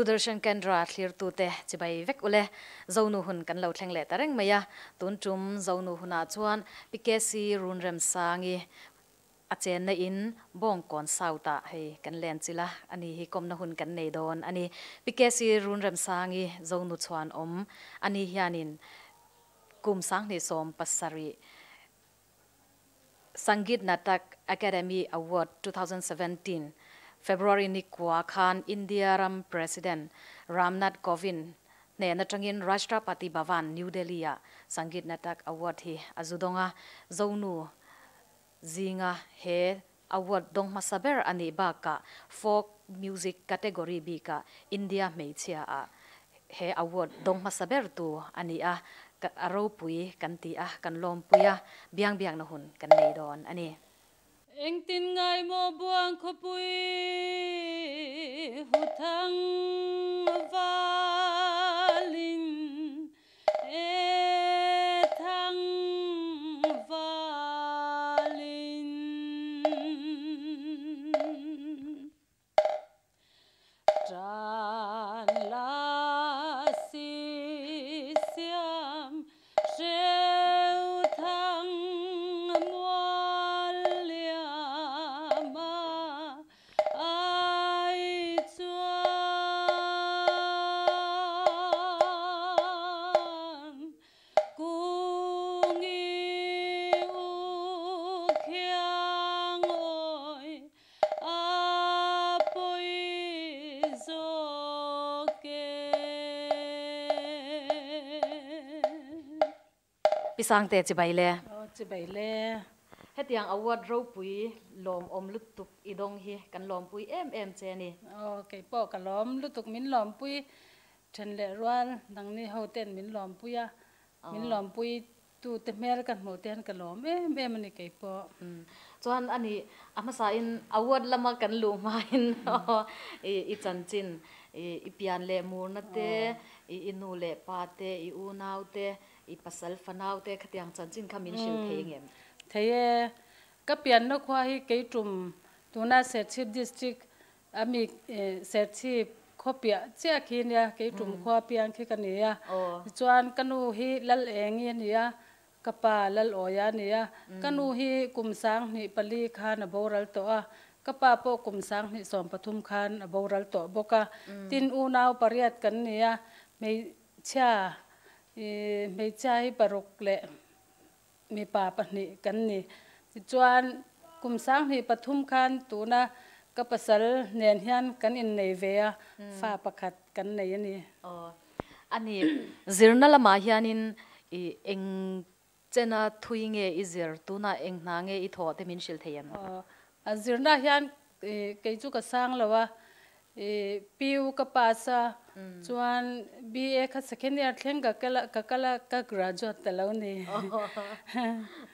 Doordarshan Kendra thlirtute chibai vek ule. Zonu hun kan lo thleng leh ta reng mai a. Tun tum Zonu hunah chuan PKC Runremsangi a chenna in Bawngkawn South ah hei kan len chilh a, ani hi kawmna hun kan nei dawn a ni. PKC Runremsangi Zonu chhuan awm ani hianin kum 2017 Sangeet Natak Akademi Award 2017 February ni kua khan India ram President Ramnath Kovind hnen atangin Rashtrapati Bhavan, New Delhi ah Sangeet Natak Award hi a zu dawng a, Zonu zinga he award dawng hmasa ber a nih bakah Folk Music category bikah India hmeichhia ah he award dawng hmasa ber tu a ni a, a ropui kan ti a, kan lawmpui a, biang biakna hun kan nei dawn a ni. Engtin ngai maw buang khawpui huthang valin e thang valin. Tan la si siam hreu thang mual liam a ai chuan kungi u khiang awi A pawi zawk e. Pi Sangte chibai le. Aw chibai le. Hetiang award ropui lawmawm lutuk i dawng hi kan lawmpui em em che ni. Aw keipawh ka lawm lutuk min lawmpui then leh rual nangni ho ten min lawmpui a min lawmpui Tu te hmel ka hmuh te hian ka lawm em em a ni kei pawh. Chuan a nih a hmasa in award lama kan luh hma in i chanchin i pian leh murna te, i nu leh pa te, i unau te, i pasal fanau te khatiang chanchin kha min hrilh thei ngem? Thei e, ka pianna khua hi kei tum tuna Serchhip District A mi Serchhip khaw piah chiah khi nia, kei tum khua piang khi ka ni a. Tichuan ka nu hi Lal Engi a ni a, ka pa Lal Awia a ni a. Ka nu hi kum 2004 khan a boral tawh a, ka pa pawh kum 2013 khan a boral tawh bawk a. Tin unau pariat kan ni a, hmeichhia hmeichhia hi paruk leh Mipa pahnih kan ni. Tichuan, kum 2003 khan tuna ka pasal nen hian kan innei ve a, fa pakhat kan nei a ni. Aw, a ni. Zirna lamah hianin i eng chena thui nge i zir, tunah eng hna nge i thawh te min hrilh thei em? Aw, a zirna hian kei chu ka sang lo a, I PU ka pass a, chuan BA kha second year thleng ka kal a, ka kal a, ka graduate ta lo ni.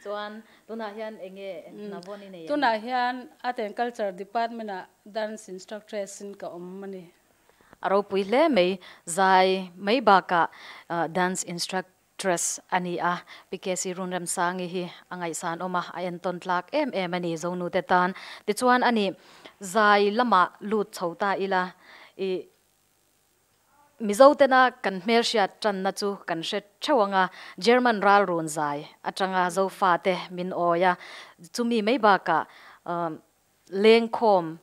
Chuan tunah hian eng nge hna vawn i nei em? Tunah hian Art and Culture Department ah dance instructress in ka awm a ni. A ropui hle mai, zai mai bakah dance instruct Tress a ni a, PKC Runremsangi hi a ngaihsan awm a, a entawn tlak em em a ni Zonute tan. Tichuan a ni, zai lamah lut chho ta ila, i Mizotena kan hmelhriat tanna chu kan hre theuh ang a, German ral run zai atanga Zofate min awi a, chumi mai bakah Lengkhawm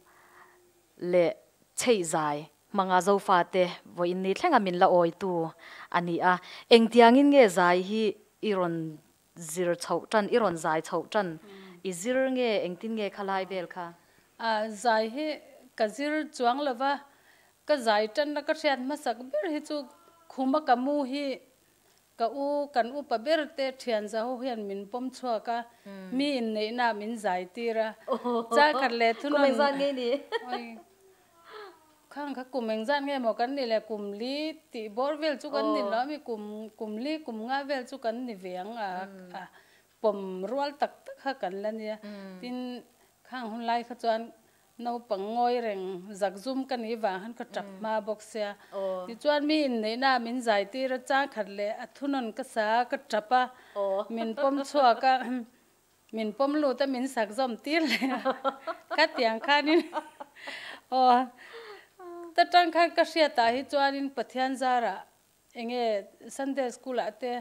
leh chheihzai hmanga Zofate vawiin ni thlenga min la awitu a ni a. Engtiangin nge zai hi i rawn zir chhoh tan, i rawn zai chhoh tan? I zir nge engtin nge khalai vel kha? A, zai hi ka zir chuang lova, ka zai tanna ka hriat hmasak ber hi chu khuma ka mu hi Ka u, kan upa ber te thian zaho hian min pawm chhuak a, mi inneihna ah min zai tir a. Char khat leh thunawn. Kum engzat nge ni? Oi, khang kha kum engzat nge maw kan nih le, kum li tih bawr vel chu kan ni lo a mi, kum kum li kum nga vel chu kan ni ve ang a, a pawm rual tak tak kha kan la nia. Tin, khang hun lai kha chuan Naupang ngawi reng zakzum ka nih vang han ka tap hma bawk sia. Tichuan mi inneihna ah min zai tir a, chang khat leh a thunawn ka sa a, ka tap a, min pawm chhuak a, min pawm lut a, min sak zawm tir leh a, khatiang khanin aw Ta tang khan ka hriatah hi chuanin Pathian zarah enge Sunday School ah te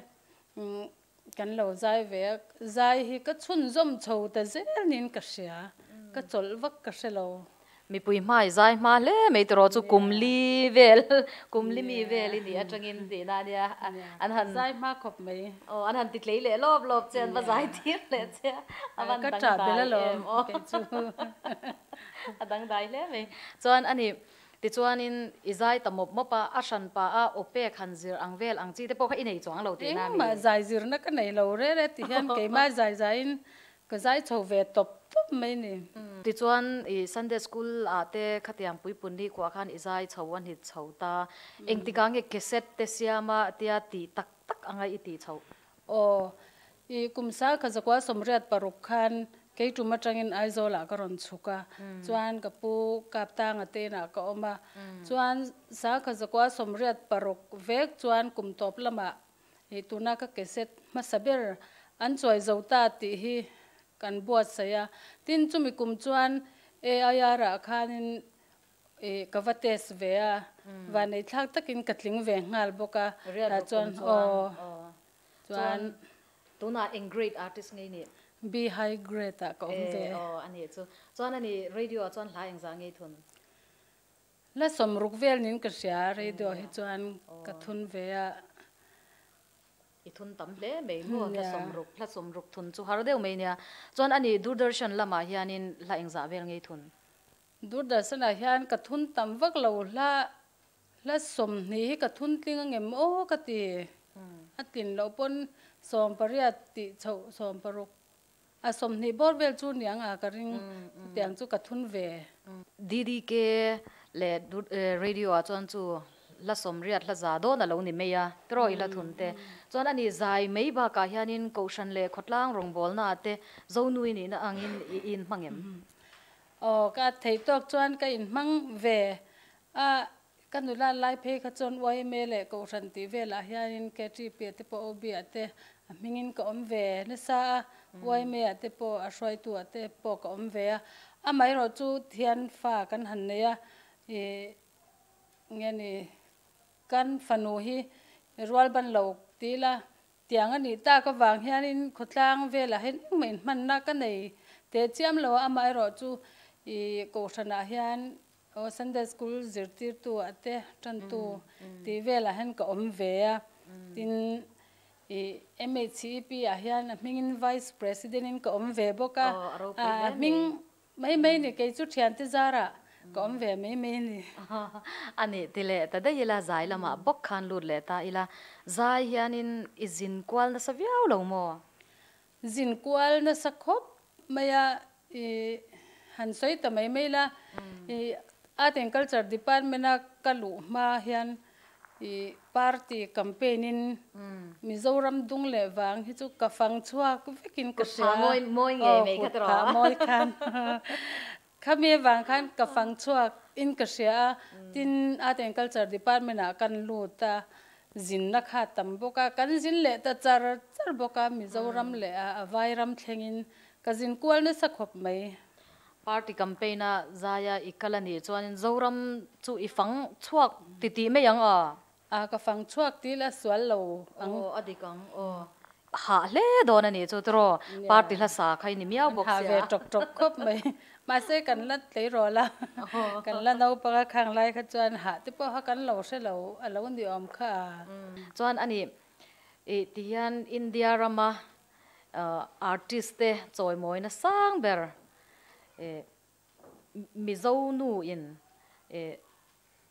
kan lo zai ve a, zai hi ka chhunzawm chho ta zel niin ka hria, ka chawlh vak ka hre lo. Mipui hmai zai hma hle mai tawh chu kum li vel, kum li mi vel i nih atangin tihna a nia. An han zai hma khawp mai. Aw, an han ti tlei leh lawp lawp che, an va zai tir leh che a, a van dangdai em aw. A dangdai hle mai. Chuan a ni, tichuanin i zai ta mawp mawp a, a hran pa a aw pek han zir ang vel ang chi te pawh kha i nei chuang lo tihna a mi? Engmah zai zirna ka nei lo rel e ti hian keimah zai zaiin Ka zai chho ve tawp tawp mai ni. Tichuan i Sunday School ah te khatiang puipun ni kuah khan i zai chho a hnit chho ta. Engtikah nge cassette te siama tia tih tak tak anga i tih chhoh? Aw, i kum sa kha zakua 86 khan kei tum atangin Aizawl ah ka rawn chhuk a, chuan ka pu Kaptanga te inah ka awm a, chuan sa kha zakua 86 vek chuan kum tawp lamah Hei tuna ka cassette hmasa ber an chuai zo ta tih hi kan buatsaih a, tin chumi kum chuan AIR ah khanin ih ka va test ve a, vaneithlak takin ka tling ve nghal bawk a, tah chuan aw chuan tunah eng grade artist ngei nih? B high grade ah ka awm ve. Aw a nih chu. Chuan a ni radio ah chuan hla engzah ngei thun? La 60 vel niin ka hria, radio hi chuan ka thun ve a. I thun tam hle mai maw, hla 60, hla 60 thun chu har deuh mai nia. Chuan ani Doordarshan lamah hianin hla engzah vel ngei thun? Doordarshan ah hian ka thun tam vak lo, hla hla 20 hi ka thun tling angem aw ka ti. A tlin loh pawn 18 tih chhoh 16 A 20 bawr vel chu niang a ka ring, chutiang chu ka thun ve. DDK leh radio ah chuan chu hla 80 hla za dawn a lo ni mai a, tiraw i hla thun te. Chuan ani zai mai bakah hianin Kohhran leh khawtlang rawngbawlna ah te Zonui nihna angin i inhmang em? Aw, ka theih tawk chuan ka inhmang ve a, Ka nula lai phei kha chuan YMA leh Kohhran tih velah hianin KTP ah te pawh OB ah te a hmingin ka awm ve nasa a, YMA ah te pawh a hruaitu ah te pawh ka awm ve a. Amaherawh chu thian fa kan han nei a, ih nge ni kan fanu hi rual ban lo ti ila tiang a nih tak avang hianin khawtlang velah hian engmah inhmanna ka nei teh chiam lo a, amaherawh chu ih Kohhranah hian Aw Sunday School zirtirtu ah te tantu tih velah hian ka awm ve a, tin ih MHCEP ah hian a hmingin Vice President in ka awm ve bawk a, a hming mai mai ni kei chu thiante zarah ka awm ve mai mai a ni. A nih ti leh ta daih ila zai lamah bawk khan lut leh ta ila, zai hianin i zin kual nasa viau lo maw? Zin kual nasa khawp mai a, i han sawi ta mai mai la, i Art and Culture Department a ka luh hma hian i party campaign in Mizoram dung leh vang hi chu ka fang chhuak vekin ka hria. Aw kut phah mawi khan khami avang khan ka fang chhuak in ka hria a, tin Art and Culture Department ah kan lut a, Zinna kha a tam bawk a, kan zin leh ta char char bawk a, Mizoram leh a Vairam thlengin ka zin kual nasa khawp mai. Party campaign a zaia i kal a nih chuanin Zoram chu i fang chhuak ti tih mai ang a? A, ka fang chhuak tih la sual lo ang. Aw, a dik ang aw. Hah hle dawn a nih chu tiraw, party hla sa kha i ni miau bawk sia. Hah ve tawk tawk khawp mai. Mahse kan la tleirawl a, kan la naupang a khang lai kha chuan hah te pawh kha kan lo hre lo a lo ni awm kha a. Chuan a ni ih ti hian India rama artist te chawimawina sang ber ih Mizo nu in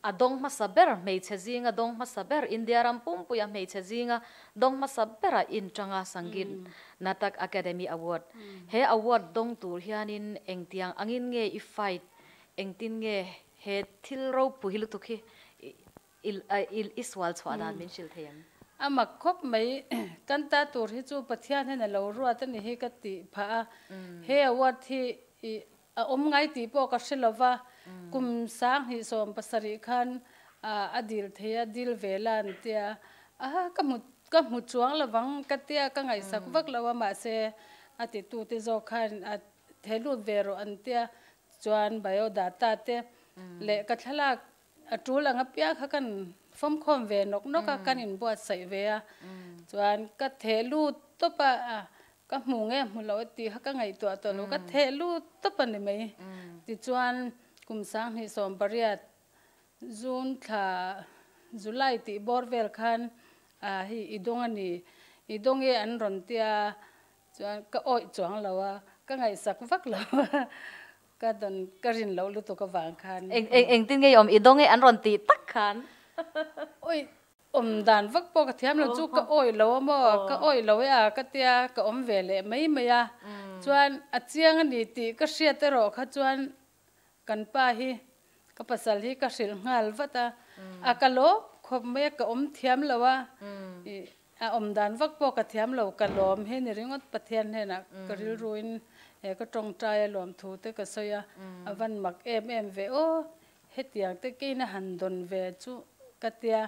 a dawng hmasa ber, hmeichhe zinga dawng hmasa ber, India ram pumpuia hmeichhe zinga dawng hmasa bera inṭanga Sangeet Natak Akademi Award. He award dawng tur hianin engtiang angin nge i fight, engtin nge he thil ropui lutuk hi I sual chhuah dan min hrilh thei em? A mak khawp mai, kan ta tur hi chu Pathian hian a lo ruat a ni hi ka tih phah a, he award hi a awm ngai tih pawh ka hre lova, kum 2017 khan a dil thei a, dil ve la an tia, aha ka hmu ka hmu chuang lovang ka tia ka ngaihsak vak lo a, mahse a titute zawk khan a thehlut ve rawh an tia, chuan biodata te leh ka thlalak. a tul ang apiang kha kan fawmkhawm ve nawk nawk a, kan inbuatsaih ve a. Chuan ka theh lut tawp a, ka hmu nge hmu lo tih kha ka ngaihtuah tawh lo, ka theh lut tawp a ni mai. Tichuan kum 2018 June thla July tih bawr vel khan hei i dawng a ni, i dawng e an rawn tia chuan ka awih chuang lo a, ka ngaihsak vak lo a, ka dawn ka rin loh lutuk avang khan. Eng eng engtin nge i awm i dawng e an rawn tih tak khan? Awih awm dan vak pawh ka thiam lo chu ka awih lo a maw, ka awih lo e a ka tia ka awm ve leh mai mai a, chuan a chiang a ni tih ka hriat erawh kha chuan Kan pa hi ka pasal hi ka hrilh nghal vat a, a ka lawm khawp mai a, ka awm thiam lo a, ih a awm dan vak pawh ka thiam lo, ka lawm hi ni ringawt Pathian hnenah ka rilruin he ka tawngtai a lawm thu te ka sawi a, a van mak em em ve aw, hetiang te keina han dawn ve chu ka tia,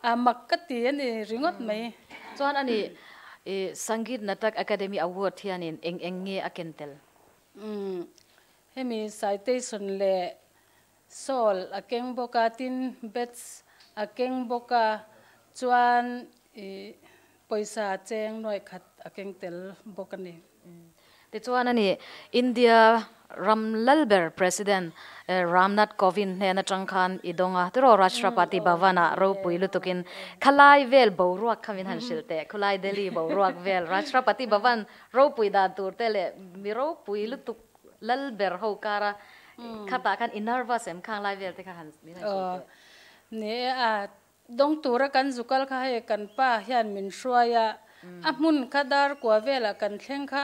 a mak ka ti a ni ringawt mai. Chuan ani ih Sangeet Natak Academy Award hianin eng eng nge a ken tel? Umm hemi citation leh shawl a keng bawk a, tin bats a keng bawk a, chuan ih pawisa cheng nuaih khat a keng tel bawk a ni. Tichuan a ni, India ram lal ber President Ramnath Kovind hnen atang khan i dawng a, tiraw Rashtrapati Bhavan-ah ropui lutukin khalai vel boruak kha min han hrilh teh, khulai Delhi boruak vel Rashtrapati Bhavan Ropui dan tur te leh mi ropui lutuk lal ber ho kara khatah khan i nervous em khang lai vel te kha han min han hrilh teh. Ni e a, dawng tura kan zu kal kha hei kan pa hian min hruai a, a hmun kha dar kua velah kan thleng kha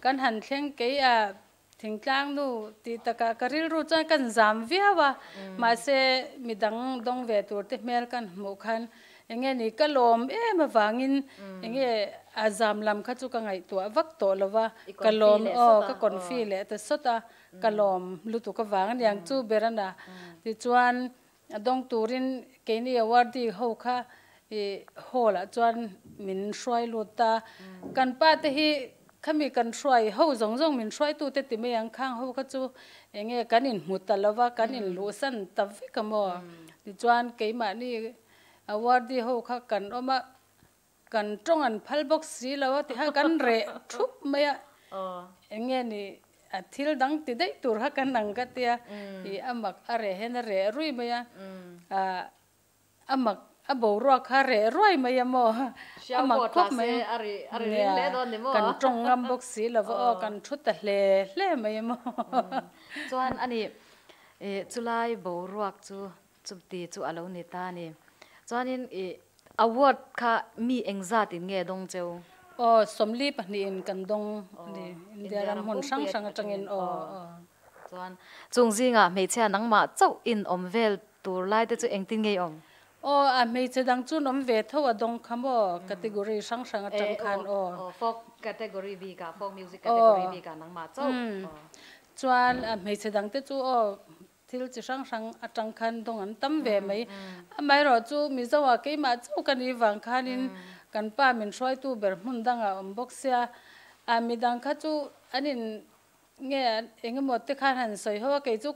kan han thleng kei a thingtlang nu tih takah ka rilru chuan kan zam viau a, mahse midang dawng ve tur te hmel kan hmuh khan Enge ni ka lawm em avangin enge a zam lam kha chu ka ngaihtuah vak tawh lo va, ka lawm aw ka confi leh ta sawt a, ka lawm lutuk avang aniang chu ber a na. Tichuan a dawng turin keini awardee ho kha i hall ah chuan min hruai lut ta. Kan pa te hi khami kan hruai ho zawng zawng min hruaitute ti mai ang khang ho kha chu enge kan inhmu ta lo va, kan inluhsan ta vek a maw. Tichuan keimahni Awardee ho kha kan awm a, kan tawng an phal bawk si lo a tiha kan reh thup mai a, eng nge ni a thil dang ti daih tur kha kan ang ka tia, ih a mak a reh hian a reh rui mai a, ah a mak a boruak kha a reh ruai mai a maw, a mak khawp mai a, nia kan tawng ngam bawk si lo va aw kan thu ta hle hle mai a maw. Chuan ani chulai boruak chu Chupti chu a lo ni ta a ni. Chuanin i award kha mi engzat in nge dawng cheu? Aw, 42 in kan dawng a ni. India ram hmun hrang hrang atangin aw aw. Chuan chung zingah hmeichhia nangmah chauh in awm vel tur lai te chu engtin nge i awm? Aw, a hmeichhe dang chu an awm ve tho a dawng kha maw? Category hrang hrang atang khan aw. Aw, folk category bikah, folk music category bikah nangmah chauh aw. Chuan a hmeichhe dang te chu aw Thil chi hrang hrang atang khan dawng an tam ve mai. Amaherawh chu Mizo ah keimah chauh ka nih vang khanin kan pa min hruaitu ber hmun dangah awm bawk sia, a midang kha chu an in nge eng emaw te khan han sawi ho a, kei chu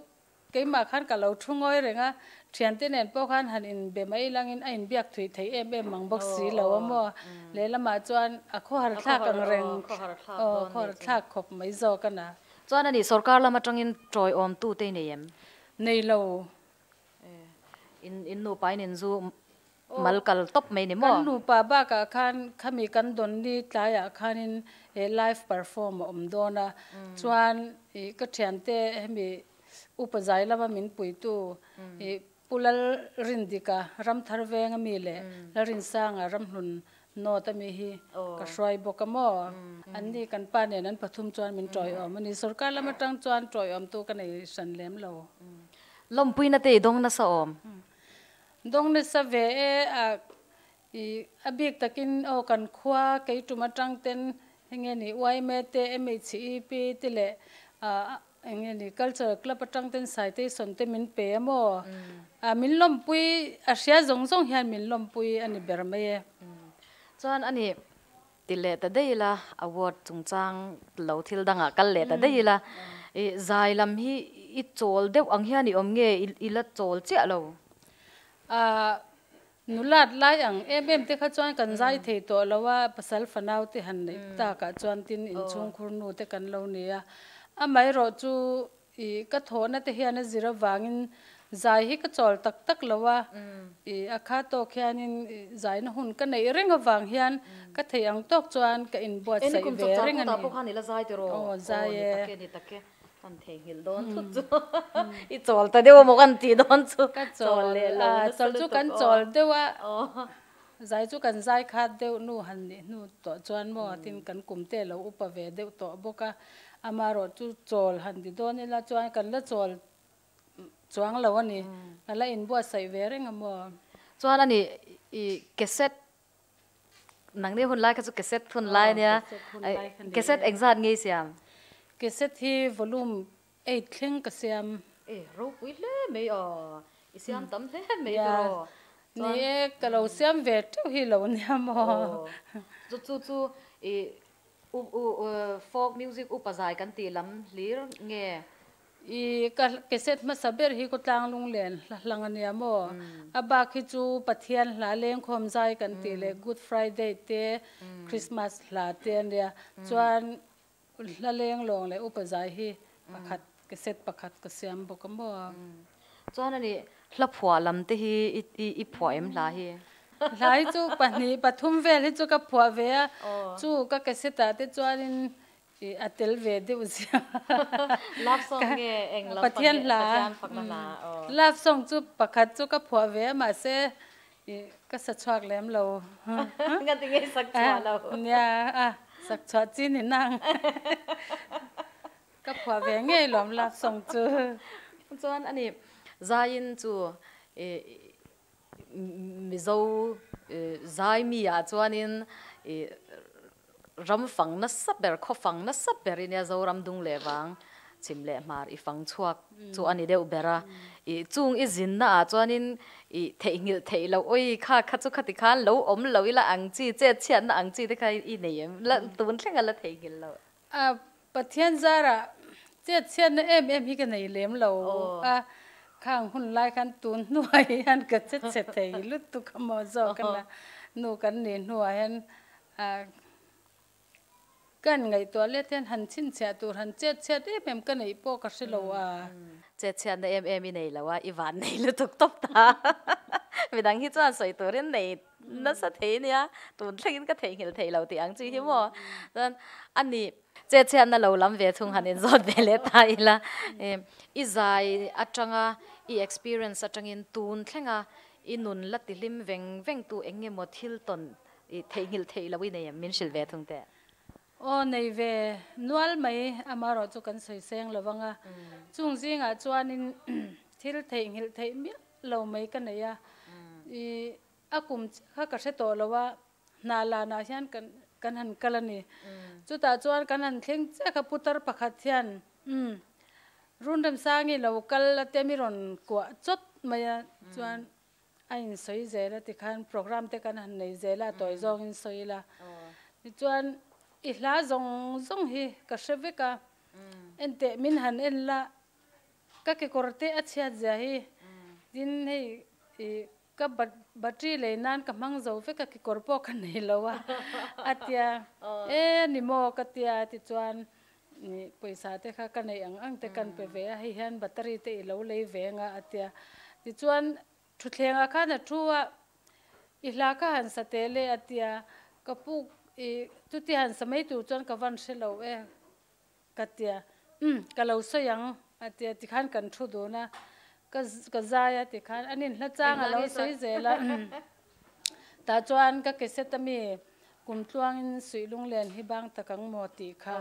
keimah khan ka lo thu ngawi reng a, thiante nen pawh khan han in be mai langin a inbiak thui thei em em mang bawk si lo a maw. Lehlamah chuan a khawhar thlak ang reng aw khawhar thlak khawp mai zawk a na. Chuan ani sorkar lam atangin tawiawm tu te i nei em? Nei lo. In in nupa in in zu mal kal tawp mai ni maw? Kan nupa bakah khan khami kan dawn ni tlaiah khanin he live perform a awm dawn a, chuan ih ka thiante hemi upa zai lama min puitu ih Pu Lalrindika Ramthar veng ami leh Lalrinsanga Ramhlun Note ami hi ka hruai bawk a maw? An ni kan pa nen an pathum chuan min tawiawm a ni. Sorkar lam atang chuan tawiawmtu ka nei hran lem lo. Lawmpuina te i dawng nasa awm? Dawng nasa ve e a, i a bik takin aw kan khua kei tum atang ten enge ni yma te MHEP te leh a Eng nge ni, Cultural Club atang ten citation te min pe a maw? A min lawmpui, a hria zawng zawng hian min lawmpui a ni ber mai e. Chuan a ni, ti leh ta daih ila, award chungchang lo thil dangah kal leh ta daih ila, i zai lam hi i chawl deuh ang hian i awm nge i la chawl chiah lo? A nulat lai ang em em te kha chuan kan zai thei tawh lo a, pasal fanau te han neih takah chuan tin inchhungkhur nu te kan lo nei a. Amaherawh chu i ka thawhna te hian a zir avangin zai hi ka chawl tak tak lo a, i a kha tawk hianin i zaina hun ka neih reng avang hian ka theih ang tawk chuan ka inbuatsaih ve reng a ni. Aw zai e. Kan theihnghilh dawn thut chu i chawl ta deuh amaw kan tih dawn chu ka chawl leh lo nasa lutuk aw. Chawl chu kan chawl deuh a, zai chu kan zai khat deuh nu han nih hnu tawh chuan maw tin kan kum te lo upa ve deuh tawh bawk a, amaherawh chu chawl han ti dawn ila chuan kan la chawl chuang lo a ni, ka la inbuatsaih ve reng a maw. Chuan ani i cassette Nangni hun lai kha chu cassette hun lai ania. Cassette engzat nge i siam? Cassette hi volume eight thleng ka siam. E, ropui hle mai aw. I siam tam hle mai tiraw. Ni e, ka lo siam ve teuh hi lo nia maw. Chu chu chu i u u folk music upa zai kan tih lam hlir nge? I ka cassette hmasa ber hi Kawtlang Lunglen hla hlang a nia maw? A bak hi chu Pathian hla lengkhawm zai kan tih leh Good Friday te, Christmas hla te a nia. Chuan hla lenglawng leh upa zai hi pakhat cassette pakhat ka siam bawk a maw? Chuan ani hla phuah lam te hi i phuah em hla hi? Hla hi chu pahnih pathum vel hi chu ka phuah ve a, chu ka cassette ah te chuanin I a tel ve deuh zia. Love song nge eng lam Pathian hla. Pathian fakna hla aw. Love song chu pakhat chu ka phuah ve a mahse i ka sa chhuak lem lo. Nga ti nge sak chhuah lo. Nia a sak chhuah chi ni nang. Ka phuah ve ngei lawm love song chu. Chuan ani zaiin chu i Mizo zai mi ah chuanin i ram fang nasa ber, khaw fang nasa ber i nia Zoram dung leh vang chhim leh hmar i fang chhuak chu a ni deuh ber a. I chung i zinna ah chuanin i theihnghilh theih loh awi kha kha chu khati khan lo awm lo ila ang chi, chet chhiatna ang chi te kha i nei em? La tun thleng a la theihnghilh loh. A Pathian zarah chet chhiatna em em hi ka nei lem lo a, khang hun lai khan tun hnuah hian ka che chhe thei lutuk a maw zawk a na nu kan nih hnuah hian ka han ngaihtuah let hian han chhinchhiah tur han chet chhiat em em ka neih pawh ka hre lo a. Chet chhiatna em em i nei lo a, i van nei lutuk tawp ta. Midang hi chuan sawi turin nei nasa thei nia, tun thlengin ka theihnghilh thei lo tih ang chi hi maw. Chuan a ni che chhiatna lo lam ve thung han inzawt ve leh ta ila. I zai atanga i experience atangin tun thlenga i nun la tihlim veng veng tu eng nge maw thil tawn i theihnghilh theih loh i nei em min hrilh ve thung teh. Aw nei ve nual mai amaherawh chu kan sawi seng lo vang a, chung zingah chuanin thil theihnghilh theih miah lo mai ka nei a, i a kum chiah kha ka hre tawh lo a, hna lanah hian kan kan han kal a ni. Chutah chuan kan han thleng chiah kha putar pakhat hian umm Runremsangi lo kal a te mi rawn kuah chawt mai a, chuan a insawi zel a tikhan program te kan han nei zel a, a tawi zawngin sawi ila. Tichuan i hla zawng zawng hi ka hre vek a, enteh min han en la Ka kekawr te a chhiat zia hi tin hei ih ka battery lei nan ka hmang zo vek a kekawr pawh ka nei lo a a tia e ni maw ka tia tichuan ih pawisa te kha ka neih ang ang te kan pe ve a hei hian battery te i lo lei ve anga a tia tichuan thutthleng ah khan a thu a i hla ka han sa teh le a tia ka puk ih chuti han sa mai tur chuan ka van hre lo e. Ka tia, Umm, ka lo sawi ang, a tia, tikhan kan thu dun a, ka ka zai a tikhan an inhla chang a lo sawi zel a, umm, tah chuan ka ke set ami kum tluangin suih lunglen hi bang tak ang maw tih kha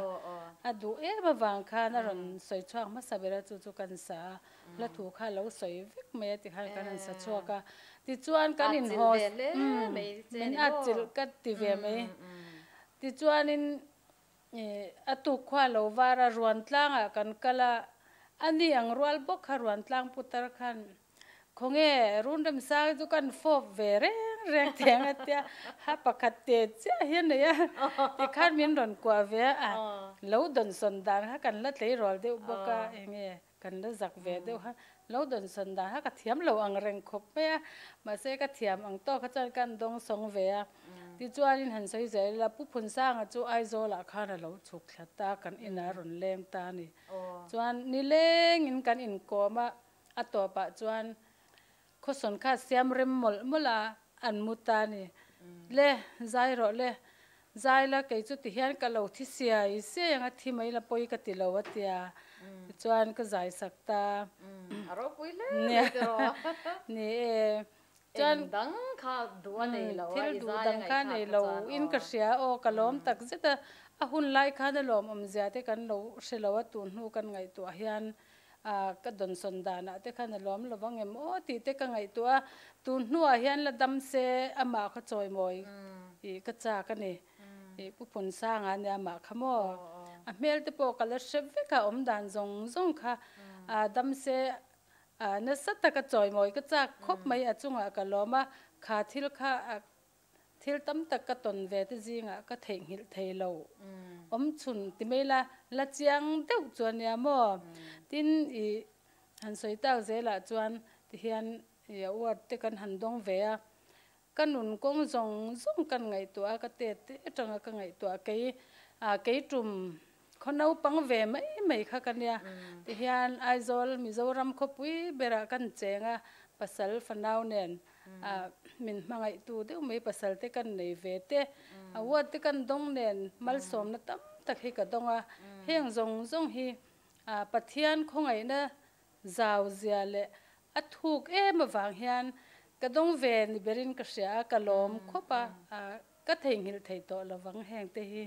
a duh em avang khan a rawn sawi chhuak hmasa ber a, chu chu kan sa a, hla thu kha a lo sawi vek mai a tikhan kan han sa chhuak a, tichuan kan inhaw, umm, min atchilh ka ti ve mai, tichuanin A tuk khua lo var a, ruan tlangah kan kal a, a ni ang rual bawk kha ruan tlang putar khan khawnge Runremsang chu kan fawp ve reng reng theng a tia, ha pakhat te chiah hi a nei a, tikhan min rawn kuah ve a, lo dawnsawn dan kha kan la tleirawl deuh bawk a, enge. Kan la zak ve deuh kha lo dawnsawn dan kha ka thiam lo ang reng khawp mai a, mahse ka thiam ang tawk kha chuan ka han dawngsawng ve a. Tichuanin han sawi zel ila Pu Phunsanga chu Aizawlah khan a lo chhuk thla ta, kan inah a rawn leng ta a ni. Chuan nilengin kan inkawm a, a tawpah chuan Khawsawn kha siam rem mawlh mawlh a, an mu ta a ni. Le, zai rawh le. Zai la, kei chu tihian ka lo thi siai siai ang a, thi mai la pawi ka ti lo a tia. Tichuan ka zai sak ta. A ropui hle mai te rawh. Ni e. Chuan Eng dang kha duh a nei lo a, thil i duh zai a dang kha ngaihthlak nei kha lo chuan in ka aw. hria aw, ka lawm tak zet a. A hun lai khan a lawmawm zia te kan lo hre lo a, tun hnu kan ngaihtuah hian A ka dawnsawn danah te khan a lawm lo vang em aw tih te ka ngaihtuah a, tun hnuah hian la dam se amah kha chawimawi ih ka chak a ni. Ih Pu Phunsanga a nia amah kha maw? A hmel te pawh ka la hre vek a, awm dan zawng zawng kha a dam se a nasa taka chawimawi ka chak khawp mai a chungah ka lawm a, kha thil kha a Thil tam tak ka tawn ve te zingah ka theihnghilh thei lo. Awm chhun ti mai la, la chiang deuh chu a nia maw? Tin, i han sawi tak zelah chuan tihian i award te kan han dawng ve a, ka nun kawng zawng zawng kan ngaihtuah a, ka tet te atanga ka ngaihtuah kei, kei tum khaw naupang ve mai mai kha ka nia. Tihian Aizawl Mizoram khawpui berah kan cheng a, pasal fanau nen Min hmangaihtu deuh mai pasal te kan nei ve te, award te kan dawng nen malsawmna tam tak hi ka dawng a, heng zawng zawng hi Pathian khawngaihna zau zia leh a thuk em avang hian ka dawng ve ni berin ka hria a, ka lawm khawp a, ka theihnghilh thei tawh lovang heng te hi.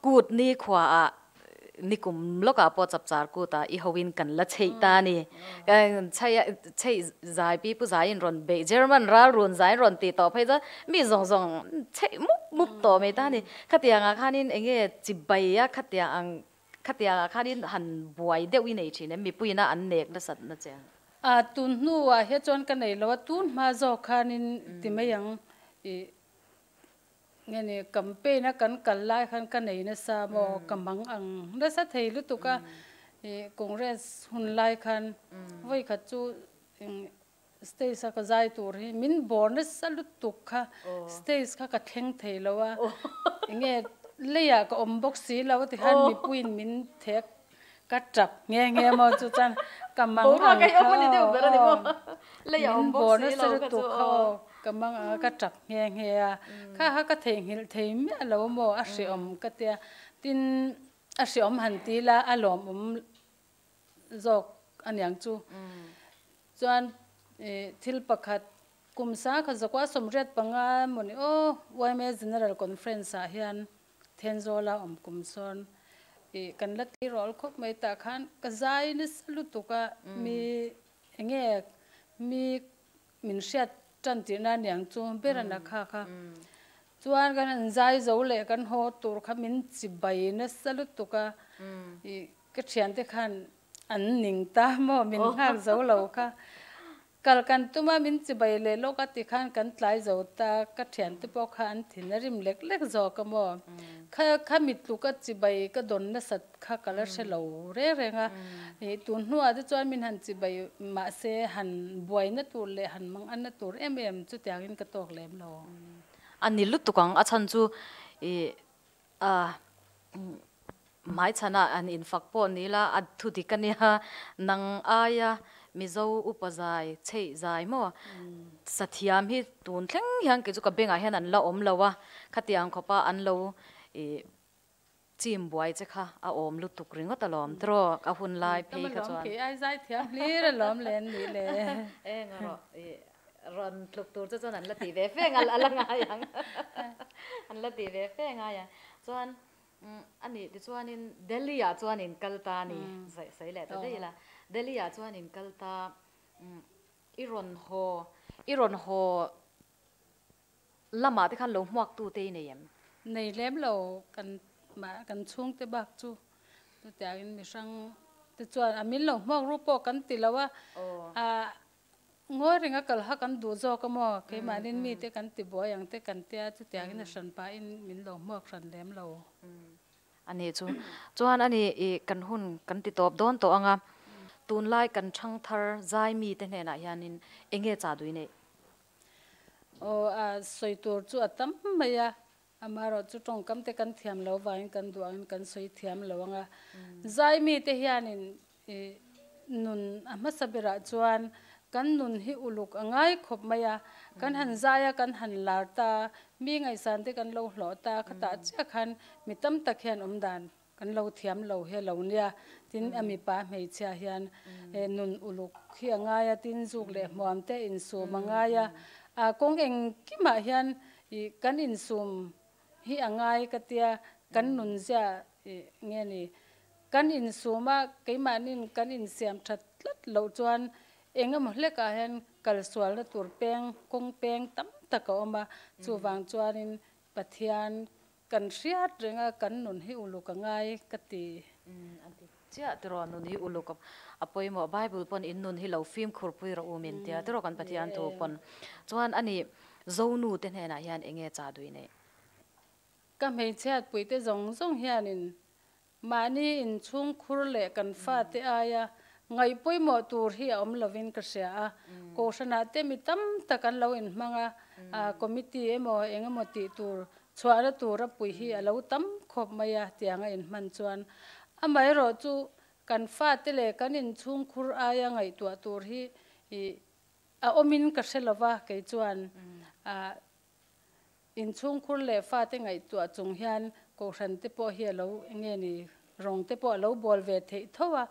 Kut ni khuaah nikum lawkah pawh chapchar kutah i hoin kan la chheih ta a ni. Chheih zai pi pu zaiin rawn beih German ral run zaiin rawn tih tawh phei chuan mi zawng zawng chheih mup mup tawh mai ta a ni. Khatiangah khanin eng nge chibai a khatiang ang khatiangah khanin han buai deuh i nei thin em mipuiina an nek nasat na che ang. A tun hnuah hian chuan ka nei lo a, tun hma zawk khanin ti mai ang i Nge ni campaign a kan kal lai khan ka nei nasa maw ka mang ang nasa thei lutuk a ih Congress hun lai khan vawi khat chu stage a ka zai tur hi min bawr nasa lutuk kha stage kha ka thleng thei lo a enge leiah ka awm bawk si lo a tikhan mipuiin min thek ka tap nghe nghe maw chu chuan ka mang ang kha aw min bawr nasa lutuk kha aw ka mang ang a ka tap nghe nghe a kha kha ka theihnghilh thei miah lo maw a hreawm ka tia tin a hreawm han ti la a lawmawm zawk aniang chu chuan thil pakhat kum sa kha zakua 85 mawni aw YMA General Conference ah hian Thenzawl a awm kum sawn ih kan la tirawl khawp mai tah khan ka zai nasa lutuk a mi enge mi min hriat tan tihna aniang chu ber a na kha kha chuan kan han zai zo leh kan haw tur kha min chi bai nasa lutuk a ih ka thiante khan an ning ta maw min nghak zo lo kha Kal kan tum a, min chibai leh lawk a ti khan kan tlai zo ta, ka thiante pawh kha an thin a rim lek lek zawk a maw? Kha kha mi tluk a chibai ka dawn nasat kha ka la hre lo reng reng a, ih tun hnuah te chuan min han chibai mahse han buaina tur leh han mang anna tur em em chutiangin ka tawk lem lo. A ni lutuk ang, a chhan chu ih a Hmaichhana an infak pawh ni la, a thu dik a nia, nang aia Mizo upa zai, chheih zai maw? Sathiam hi tun thleng hian kei chu ka bengah hian an la awm lo a, khatiang khawpa an lo ih chim buai che kha a awm lutuk ringawt alawm tiraw a hun lai phei kha chuan. Tam alawm kei ai zai thiam hlir alawm le an nih le. Eng rawh ih rawn tluk tur chu chuan an la tih ve fe ngai a la ngai ang an la tih ve fe ngai ang chuan A nih tichuanin Delhi ah chuan in kal ta a ni, sawi leh ta daih ila. Delhi ah chuan in kal ta, i rawn haw, i rawn haw lamah te khan lo hmuak tu te i nei em? Nei lem lo, kan mah kan chhungte bak chu chutiangin mihrang te chuan a min lo hmuak ru pawh kan ti lo a, Ngawi renga kal kha kan duh zawk a maw? Keimahnin mite kan ti buai ang te kan tia chutiangin a hran pahin min lo hmuak hran lem lo. A nih chu. Chuan a ni i kan hun kan ti tawp dawn tawh ang a. Tunlai kan thangthar zai mi te hnenah hianin enge cha dui nei? Aw a sawi tur chu a tam mai a, amaherawhchu tawngkam te kan thiam lo vangin kan duh angin kan sawi thiam lo ang a. Zai mi te hianin i nun a hmasa berah chuan kan nun hi uluk a ngai khawp mai a, kan han zai a kan han lar ta, mi ngaihsan te kan lo hlawh ta, khatah chiah khan mi tam tak hian awm dan Kan lo thiam lo hi a lo nia, tin a mipa hmeichhia hian nun uluk hi a ngai a, tin zuk leh hmuam te insum a ngai a, a kawng engkimah hian ih kan insum hi a ngai ka tia, kan nun zia ih nge ni, kan insum a keimahnin kan insiam that tlat loh chuan eng emaw hlekah hian kalsualna tur peng kawng peng tam tak a awm a, chuvang chuanin Pathian Kan hriat reng a, kan nun hi uluk a ngai ka ti. A dik chiah tiraw, nun hi uluk a pawimawh. Bible pawn in nun hi lo fimkhur pui rawh u min tia tiraw kan Pathian thu pawn. Chuan ani Zonu te hnenah hian enge cha dui neih? Ka hmeichhiat puite zawng zawng hianin Mahni inchhungkhur leh kan fate aia ngaih pawimawh tur hi a awm lovin ka hria a. Kohhranah te mi tam tak an lo inhmang a, committee emaw eng emaw tih tur chhuahna tura pui hi a lo tam khawp mai a tiang a inhman chuan. Amaherawh chu kan fate leh kan inchhungkhur aia ngaihtuah tur hi a awmin ka hre lova kei chuan Inchhungkhur leh fate ngaihtuah chung hian Kohhran te pawh hi a lo eng nge ni, rawng te pawh a lo bawl ve theih tho a.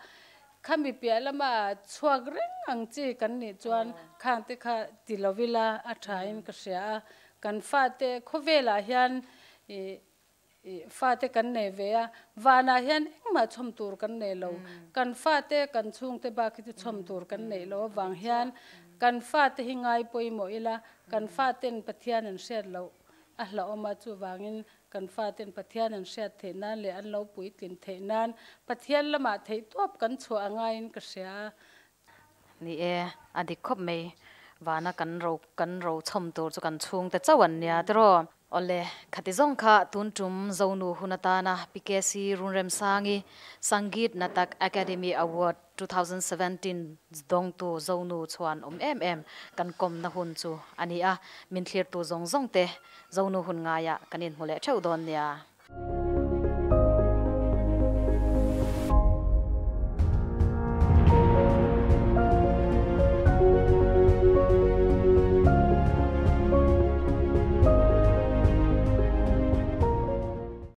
Khami piah lama chhuak reng ang chi kan nih chuan khang te kha ti lo ila a thain ka hria a. Kan fate khawvelah hian ih ih fate kan nei ve a, vanah hian engmah chhawm tur kan nei lo. Kan fate kan chhungte bak hi chu chhawm tur kan neih loh avang hian kan fate hi ngai pawimawh ila Kan faten Pathian an hriat loh a hlauhawm a, chuvangin kan faten Pathian an hriat theih nan leh an lo puitlin theih nan Pathian lamah theihtawp kan chhuah a ngaiin ka hria a. Ni e, a dik khawp mai. Vana kan ro kan ro chhawm tur chu kan chhungte chauh an nia tiraw? Awle, khati zawng kha tun tum Zonu hun atana PKC Runremsangi Sangeet Natak Academy Award 2017 dawngtu Zonu chuan awm em em kan kawmna hun chu a ni a, min thlirtu zawng zawng te Zonu hun ngaiah kan inhmu leh theuh dawn nia.